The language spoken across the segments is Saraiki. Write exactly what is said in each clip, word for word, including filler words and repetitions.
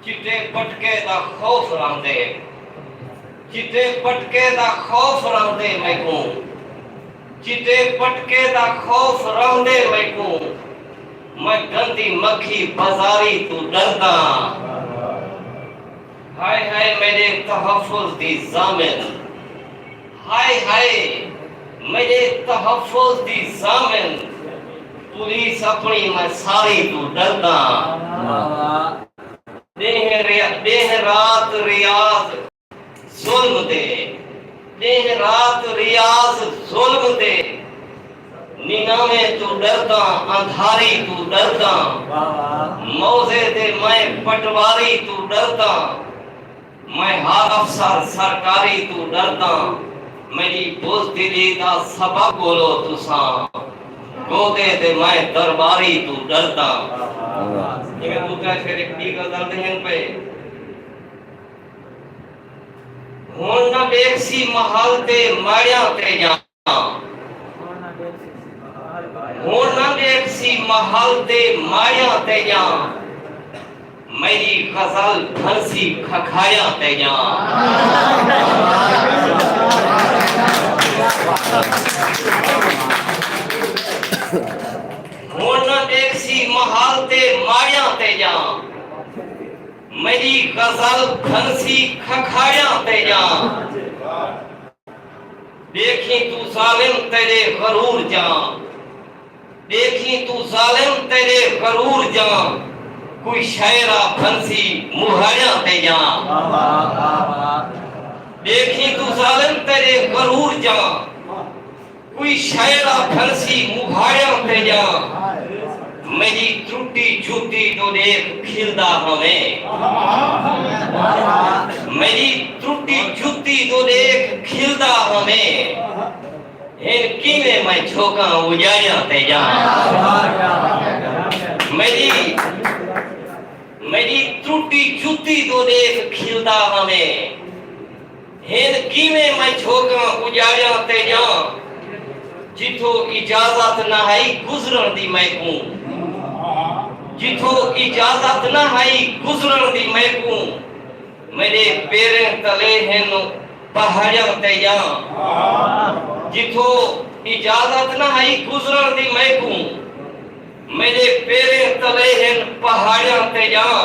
چٹے پٹکے دا خوف رہندے، چٹے پٹکے دا خوف رہندے میکوں، چٹے پٹکے دا خوف رہندے میکوں، میں گندی مکھی بازاری توں ݙرداں۔ ہائے ہائے میݙے تحفظ دی ضامن، ہائے ہائے میݙے تحفظ دی ضامن، پولیس اپݨی میں ساری توں ݙرداں۔ ݙینہہ ریا-، ݙینہہ رات ریاض ظلم دے، ݙینہہ رات ریاض ظلم دے، نناویں توں ݙرداں، اندھاری توں ݙرداں، موزے دے میں پٹواری توں ݙرداں، میں ہر افسر سرکاری توں ݙرداں، میݙی بزدلی دا سبب ڳولو تساں، گودے دے میں درباری توں ݙرداں۔ ایویں ٻوٹا شریف دی غزل دے ہن پئے۔ ہݨ نہ ݙیکھسی محل تے ماڑیاں تے ڄاں، ہݨ نہ ݙیکھسی محل تے ماڑیاں تے ڄاں، میݙی غزل بھنسی کھکھاڑیاں تے ڄاں۔ ہݨ نہ ݙیکھسی محل تے ماڑیاں تے ڄاں، میݙی غزل بھنسی کھکھاڑیاں تے ڄاں۔ ݙیکھیں توں ظالم تیݙے غرور ڄاں، ݙیکھیں توں ظالم تیݙے غرور ڄاں، کوئی شاعر آ بھنسی مہاڑیاں تے ڄاں۔ ݙیکھیں توں ظالم تیݙے غرور ڄاں، کوئی شاعر آ بھنسی مہاڑیاں تے ڄاں۔ میݙی ترٹی جتی ݙو ݙیکھ کھلدا ہاویں، میݙی ترٹی جتی ݙو ݙیکھ کھلدا ہاویں۔ ہݨ کیویں میں جھوکاں اجاڑیاں تے ڄاں، میݙی، میݙی ترٹی جتی ݙو ݙیکھ کھلدا ہاویں۔ ہݨ کیویں میں جھوکاں اجاڑیاں تے ڄاں، جتھوں اجازت نہ ہئی گزرݨ دی میکوں، جتھوں اجازت نہ ہئی گزرݨ دی میکوں، میݙے پیریں تلے ہن پہاڑیاں تے ڄاں، جتھوں اجازت نہ ہئی گزرݨ دی میکوں، میݙے پیریں تلے ہن پہاڑیاں تے ڄاں۔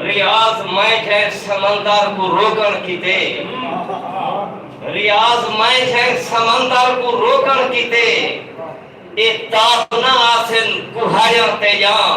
ریاض میں جئیں سمندر کوں روکݨ کیتے، ریاض میں جئیں سمندر کوں روکݨ کیتے، اے تاب نہ آسن کہاڑیاں تے ڄاں۔